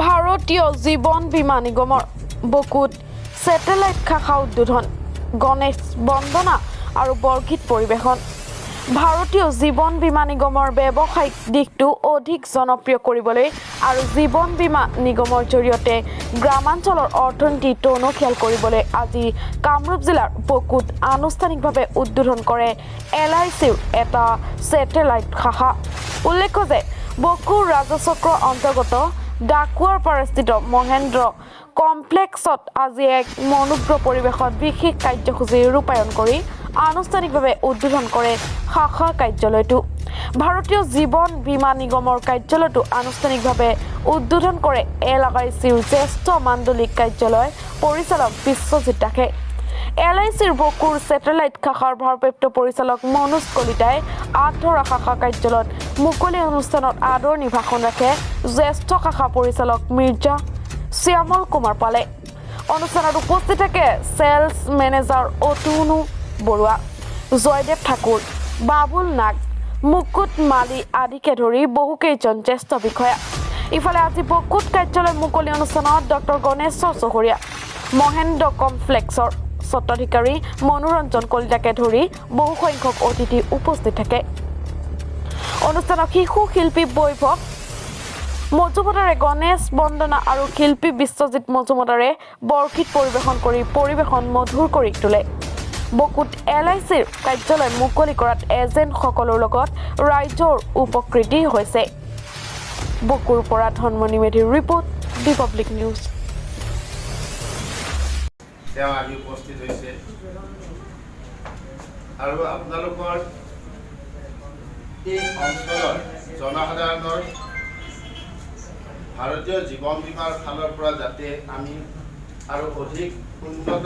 ভাৰতীয় জীৱন বীমা নিগমৰ বকুত ছেটেলাইট শাখা উদ্বোধন, গণেশ বন্দনা আৰু বৰগীত পৰিৱেশন। ভাৰতীয় জীৱন বীমা নিগমৰ ব্যৱসায়িক দিশটো অধিক জনপ্ৰিয় কৰিবলৈ আৰু জীৱন বীমা নিগমৰ জৰিয়তে গ্ৰামাঞ্চলৰ অৰ্থনীতি টনকিয়াল কৰিবলৈ আজি কামৰূপ জিলাৰ বকুত আনুষ্ঠানিকভাৱে উদ্বোধন কৰে এলআইচিৰ এটা ছেটেলাইট শাখা। উল্লেখ্য যে বকুৰ ৰাজচক্ৰ অন্তৰ্গত ডাকুৱাৰপাৰাস্থিত মহেন্দ্ৰ কমপ্লেক্সত আজি এক মনোজ্ঞ পৰিৱেশত বিশেষ কাৰ্যসূচী ৰূপায়ণ কৰি আনুষ্ঠানিকভাৱে উদ্বোধন কৰে শাখা কাৰ্যালয়টো। ভাৰতীয় জীৱন বীমা নিগমৰ কাৰ্যালয়টো আনুষ্ঠানিকভাৱে উদ্বোধন কৰে এলআইচিৰ জ্যেষ্ঠ মাণ্ডলিক কাৰ্যালয় পৰিচালক বিশ্বজিৎ দাসে। এলআইচিৰ বকুৰ ছেটেলাইট শাখাৰ ভাৰপ্ৰাপ্ত পৰিচালক মনোজ কলিতাই আঁত ধৰা শাখা কাৰ্যালয়ত মুকলি অনুষ্ঠানত আদৰণি ভাষণ ৰাখে জ্যেষ্ঠ শাখা পৰিচালক মিৰ্জা শ্যামল কুমাৰ পালে। অনুষ্ঠানত উপস্থিত থাকে চেলছ মেনেজাৰ অতুনু বৰুৱা, জয়দেৱ ঠাকুৰ, বাবুল নাগ, মুকুট মালী আদিকে ধৰি বহুকেইজন জ্যেষ্ঠ বিষয়া। ইফালে আজি বকুত কাৰ্যালয় মুকলি অনুষ্ঠানত ডক্টৰ গণেশ্বৰ চহৰীয়া, মহেন্দ্ৰ কমপ্লেক্সৰ স্বত্বাধিকাৰী মনোৰঞ্জন কলিতাকে ধৰি বহুসংখ্যক অতিথি উপস্থিত থাকে। অনুষ্ঠানত শিশু শিল্পী বৈভৱ মজুমদাৰে গণেশ বন্দনা আৰু শিল্পী বিশ্বজিৎ মজুমদাৰে বৰগীত পৰিৱেশন কৰি পৰিৱেশন মধুৰ কৰি তোলে। বকুত এলআইচিৰ কাৰ্যালয় মুকলি কৰাত এজেণ্টসকলৰ লগত ৰাইজৰ উপকৃত হৈছে। বকুৰ পৰা ধনমণি মেধিৰ ৰিপৰ্ট, ৰিপাব্লিক নিউজ। তেওঁ আহি উপস্থিত হৈছে আৰু আপোনালোকৰ এই অঞ্চলৰ জনসাধাৰণৰ ভাৰতীয় জীৱন বীমাৰ ফালৰ পৰা যাতে আমি আৰু অধিক উন্নত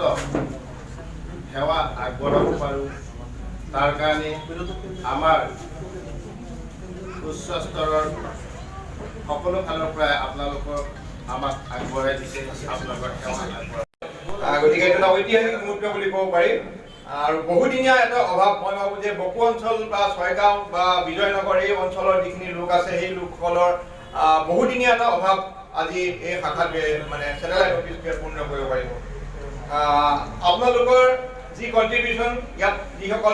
সেৱা আগবঢ়াব পাৰোঁ, তাৰ কাৰণে আমাৰ উচ্চ স্তৰৰ সকলো ফালৰ পৰাই আপোনালোকক আমাক আগবঢ়াই দিছে, আপোনালোকৰ সেৱা আগবঢ়াই গতিকে এইটো এটা ঐতিহাসিক মুহূৰ্ত বুলি ক'ব পাৰি আৰু বহুদিনীয়া এটা অভাৱ। মই ভাবোঁ যে বকো অঞ্চল বা ছয়গাঁও বা বিজয়নগৰ এই অঞ্চলৰ যিখিনি লোক আছে, সেই লোকসকলৰ বহুদিনীয়া এটা অভাৱ আজি এই শাখাটোৱে, মানে ছেটেলাইট অফিচটোৱে পূৰ্ণ কৰিব পাৰিব। আপোনালোকৰ যি কণ্ট্ৰিবিউশ্যন, ইয়াত যিসকল